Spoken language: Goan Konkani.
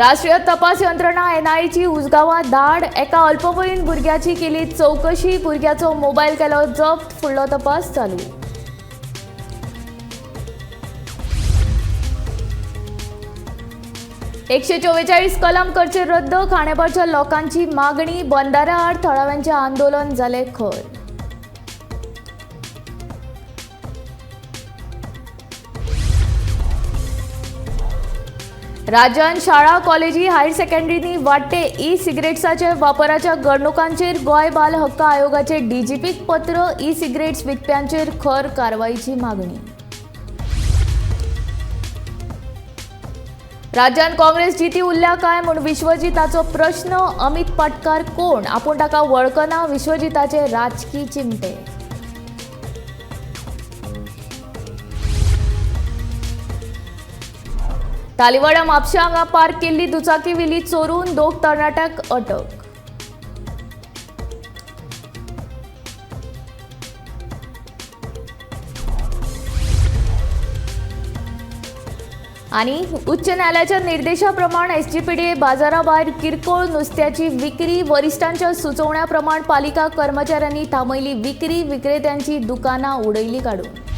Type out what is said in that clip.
राष्ट्रीय तपास यंत्रणा एनआयएची उसगांवां धाड. एका अल्पवयीन भुरग्याची केली चवकशी. भुरग्याचो मोबायल केलो जप्त. फुडलो तपास चालू. 144 कलम करचे रद्द. खांडेपारच्या लोकांची मागणी. बंदारा आड थळाव्यांचे आंदोलन जालें खर. राज्यात शाळा कॉलेजी हायर सेकंडरींनी वाडटे ई सिगरेट्साच्या वापराच्या घडणुकांचेर गोंय बाल हक्क आयोगाचे डीजीपीक पत्र. ई सिगरेट्स विकप्यांचेर खर कारवायची मागणी. राज्यात काँग्रेस जिती उरल्या काय म्हूण विश्वजिताचो प्रश्न. अमित पाटकार कोण, आपूण ताका वळखना. विश्वजिताचे राजकी चिमटे. तालिवाडा म्हापशा हांगा पार्क केल्ली दुचाकी व्हेली चोरून. 2 तरणाट्यांक अटक. आणि उच्च न्यायालयाच्या निर्देशाप्रमाण एसजीपीडीए बाजाराभायर किरकोळ नुस्त्याची विक्री. वरिष्ठांच्या सुचोवण्याप्रमाण पालिका कर्मचाऱ्यांनी थांबयली विक्री. विक्रेत्यांची दुकानां उडयली काडून.